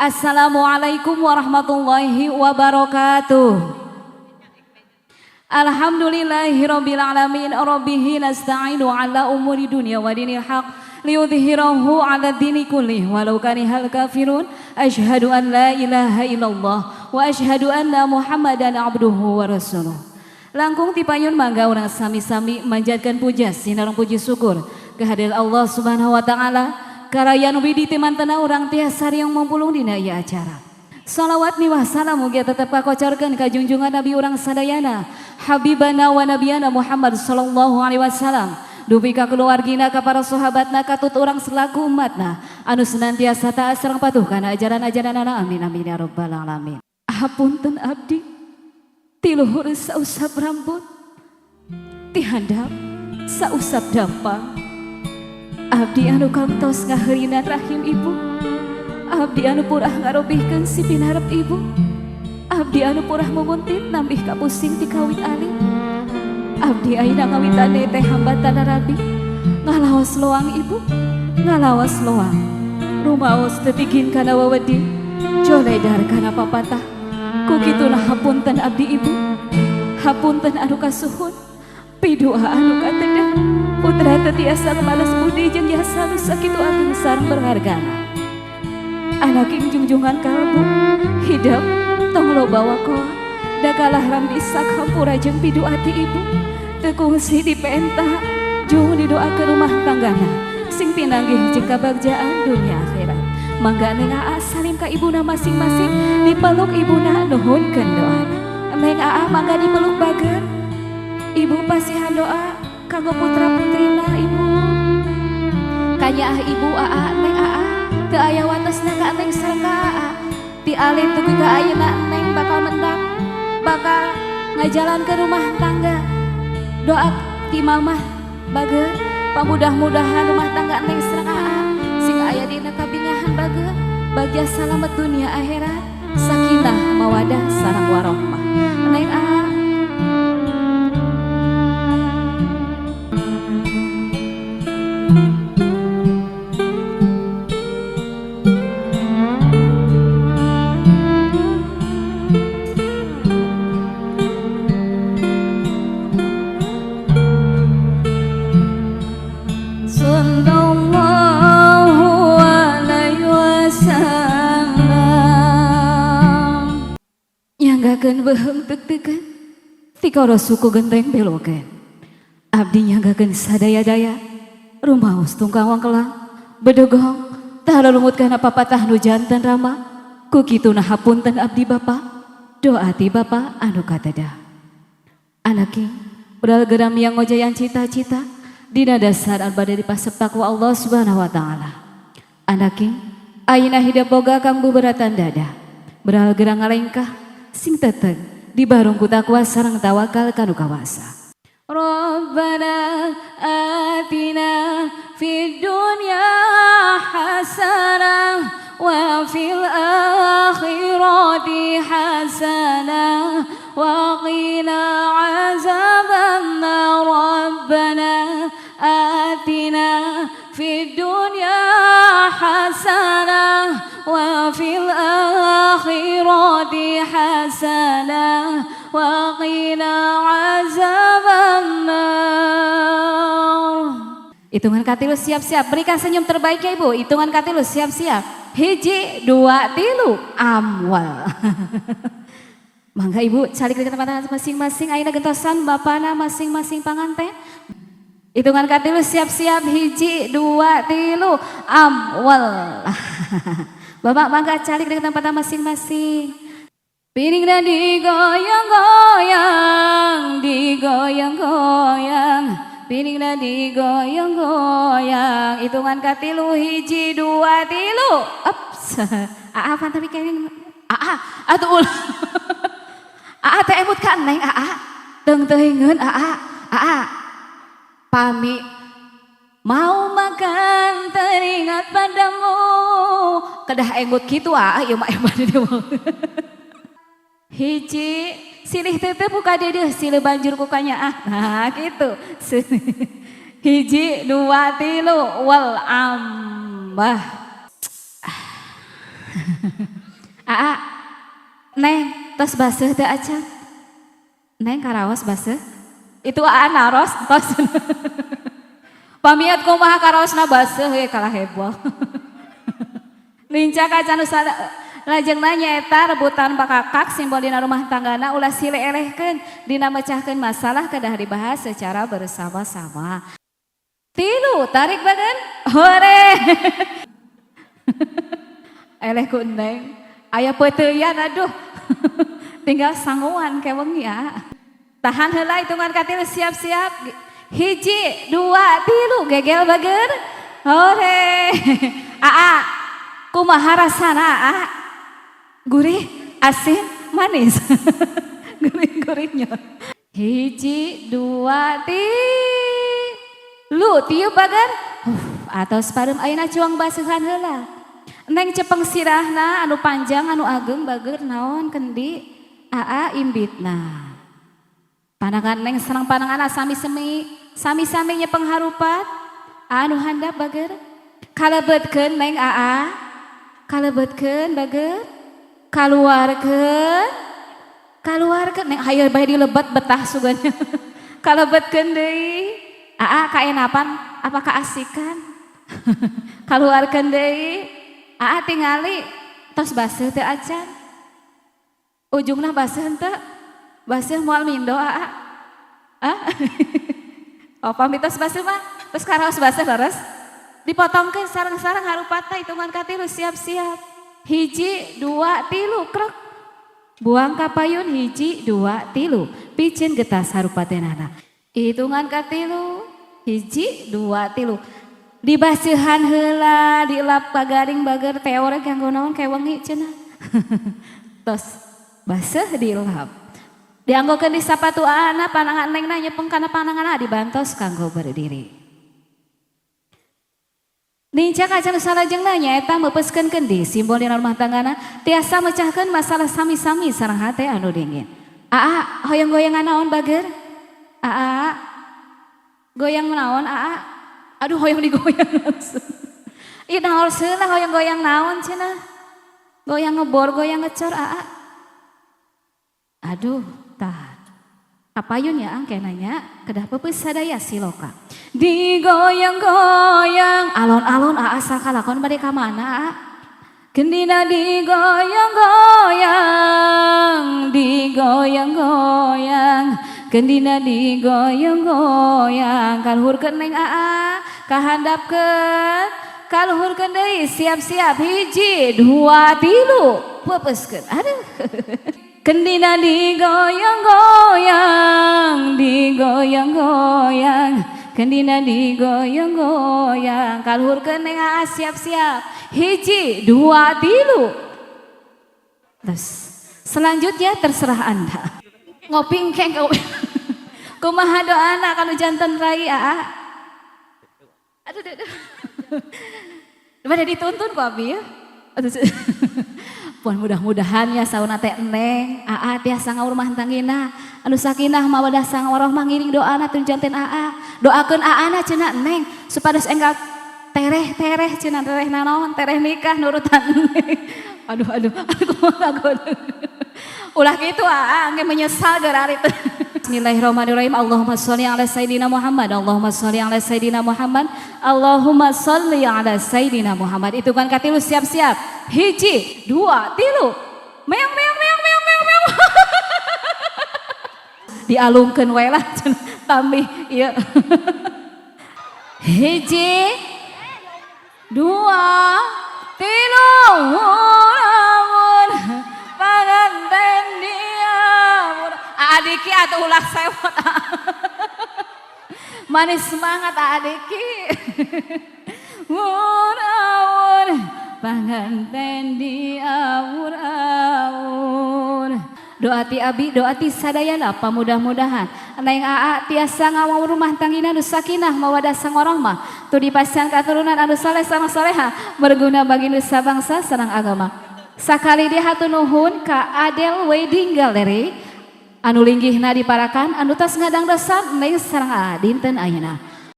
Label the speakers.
Speaker 1: Assalamualaikum warahmatullahi wabarakatuh. Alhamdulillahirabbil alamin, rabbihi nasta'inu ala umuri dunya wa dinil haq liyudhhirahu ala dini kullih walau karihal kafirun. Asyhadu an la ilaha illallah wa asyhadu anna Muhammadan abduhu wa rasuluh. Langkung tipayun, mangga urang sami-sami manjatkan puja sinareng puji syukur kehadirat Allah Subhanahu wa Taala, karayan widi timantena urang tiasa yang mempulung dina ieu acara. Salawat miwah salam mugia tetep kakocorkeun ka junjungan Nabi urang sadayana, Habibana wa Nabiyana Muhammad sallallahu alaihi wasallam, dupi ka keluargina, ka para sahabatna, katut urang selaku umatna anu senantiasa taat sareng patuh kana ajaran-ajaranana. Amin amin ya rabbal alamin. Hapunten, abdi ti luhur sausap rambut, ti handap sausap dampang. Abdi anu kantos ngaheurinan rahim ibu, abdi anu purah ngarobihkeun si pinarep ibu, abdi anu purah mumuntit nambih kapusing ti kawit alit. Abdi ayeuna ngawitane teh hambatan rabi, ngalawas loang, ibu, ngalawas loang, rumaos teu tigin kana wawedi, joledar kana papatah. Ku kituna hapunten abdi, ibu, hapunten anu kasuhun, pidua anu katedeh. Putra teu tiasa ngabales budi jeung jasa nu sakitu ageng sareng berhargana. Anak ing jungjungan kalbu, hidep tong loba wakoa, da kalah bisa hampura jeung pidua ti ibu. Teu kungsi dipenta, jung didoakeun rumah tanggana sing pinanggih jeung kabagjaan dunia akhirat. Mangga Neng, Aa, salim ka ibuna masing-masing, dipeluk ibuna, nuhunkeun doana. Neng, Aa, mangga dipeluk bager. Ibu pasihan doa kanggo putra putrina ibu. Kanyaah ibu, Aa, Neng, Aa, teu aya watesna ka Neng sareng ka Aa. Ti alit dugi ka ayeuna Neng bakal mendak, bakal ngajalankeun rumah tangga. Doa ti mamah bager, pamudah-mudahan rumah tangga Neng sareng Aa sing aya dina kabingahan bager, bagja salamet dunia akhirat, sakinah mawadah sareng warohmah. Neng, Aa. Sallallahu alaihi wasallam. Nyanggakeun beuheung tek-tekeun tikoro suku genteng belokeun. Abdi nyanggakeun sadaya-daya, rumaos tungkang wangkelang bedegong, tah lelumut kana papatah nu janten rama. Ku kituna hapunten abdi, Bapak, doa ti Bapak anu katedah. Anaki beral geram yang ngojayan cita-cita dina dasar anu bade dipasep takwa Allah Subhanahu wa Taala. Anaki ayeuna hidup boga kang beberatan dada, beral gerang ngalengkah sing teteg dibarung ku takwa sareng tawakal kanu kawasa. Rabbana atina fid dunya hasanah wa fil akhirati hasanah wa qina azabannar. Rabbana atina fid dunya hasanah wa fil akhirati hasanah wa qina azabannar. Hitungan katilu, siap-siap, berikan senyum terbaiknya, Ibu. Hitungan katilu, siap-siap. Hiji, dua, tilu, amwal. Mangga Ibu calik ke tempat masing-masing. Ayeuna gentosan bapana masing-masing panganten. Hitungan katilu, siap-siap. Hiji, dua, tilu, amwal. Bapak mangga calik ke tempat masing-masing. Piringna digoyang-goyang, digoyang-goyang, piringna digoyang-goyang. Hitungan katilu, hiji, dua, tilu. Ups. Aa, pan tapi kayaknya aa, atuh ulah. Aa teh emut ka Neng, aa. Teung teuingeun, aa, aa. Pami mau makan teringat padamu. Kedah engut kitu, aa, ieu mah emang dia mah. Hiji, silih tetep buka dedeh, silih banjur kukanya ah. Nah, gitu. Hiji, dua, tilu, wal ambah. Aa, Neng, tos baseuh teu acan? Neng karaos baseuh? Itu aa naros tos. Pamiat kumaha karaosna baseuh we kalah heboh. Nincak acan nu lajengna nyaeta rebutan bakakak, simbol dina rumah tanggana ulah silih elehkeun dina mecahkeun masalah, kedah dibahas secara bersama-sama. Tilu, tarik badan. Hore. Eleh ku Neng. Aya peuteuyan, aduh. Tinggal sanguan ke wengi ya. Tahan heula, hitungan katilu, siap-siap. Hiji, dua, tilu, gegel bager. Hore. Aa, kumaha rasana, aa? Gurih, asin, manis. Gurih-gurihnya. Hiji, dua, tilu, tiup bager. Atos pareum, ayeuna cuang baseuhan heula. Neng cepeng sirahna anu panjang anu ageng bager naon kendi aa imbitna. Panangan Neng sareng panangan sami semi sami-sami nyepeng harupat anu handap bager. Kalebetkeun Neng aa. Kalebetkeun bager. Kaluarkeun. Kaluarkeun Neng, hayo bae dilebet betah sugana. Kalebetkeun deui. Aa kaenapan apa kaasikan? Kaluarkeun deui. Aa tingali tos baseuh teu acan? Ujungna baseuh henteu? Baseuh moal mindo aa. Ah? Oh, pami tos baseuh mah tos karaos baseuh leres. Dipotongkeun sareng-sareng harupatna, hitungan katilu, siap-siap. Hiji, dua, tilu, krek. Buang kapayun, hiji, dua, tilu. Piceun getas harupatenana. Hitungan katilu, hiji, dua, tilu. Dibaseuhan heula, dilap pagaring bager teore kanggo naon kayak wengi cenah. Tos baseuh dilap. Dianggokeun di sapatu aana, panangan Neng na nyepeng kana panangan dibantos kanggo berdiri. Nincak acan salajengna nyaeta meupeuskeun kendi, simbol dina rumah tanggana tiasa mecahkeun masalah sami-sami sareng hate anu dingin. Aa hoyong goyangan naon bager? Aa goyang naon aa? Aduh, hoyong digoyang langsung. Ih, naon heula hoyong goyang naon cenah? Goyang ngebor, goyang ngecor aa. Aduh, tah. Kapayun ya angke nanya, kedah peupeus sadaya siloka. Digoyang-goyang, alon-alon aa sakalakon bade ka mana aa? Kendina digoyang-goyang, digoyang-goyang, kendina digoyang-goyang, kaluhurkeun Neng aa, kahandapkeun, kaluhurkeun deui, siap-siap, hiji, dua, tilu, peupeuskeun. Aduh. Kendina digoyang-goyang, digoyang-goyang, kendina digoyang-goyang, kaluhurkeun Neng aa, siap-siap, hiji, dua, tilu. Terus selanjutnya terserah Anda. Ngopi engkeng ngopi. Kumaha doana kalau janten rai aa? Aduh, aduh, aduh. Pada dituntun ku abi ya. Aduh, pun mudah-mudahan ya sauna teh Neng aa tiasa ngawur tanggina anu sakinah mawadah sang warahmah, ngiring doana tun janten aa, doakeun aa na cenah Neng supados enggal tereh-tereh cenah, tereh nanaon, tereh nikah nurutan Neng. Aduh, aduh, aku ulah gitu aa, engke menyesal geura itu. Bismillahirrahmanirrahim. Allahumma sholli ala Sayyidina Muhammad. Allahumma sholli ala Sayyidina Muhammad. Allahumma sholli ala Sayyidina Muhammad. Itu kan katilu, siap-siap. Hiji, dua, tilu. Meong meong meong meong meong meong. Dialungkeun wae lah tambih ieu. Hiji, dua, tilu. Lamun panganten dia. Adiki atuh ulah sewot. Manis semangat adiki. Awur panganten di awur-awur. Doa ti abi, doa ti sadayana, mudah-mudahan Neng aa tiasa ngawang rumah tanggina nu sakinah mawadah sang warahmah, tu dipasihan katurunan anu saleh sareng saleha, berguna bagi nusa bangsa sareng agama. Sakali deui hatur nuhun ka Adel Wedding Gallery anu linggihna diparakan anu tos ngadangdosan Neng sareng aa dinten ayeuna.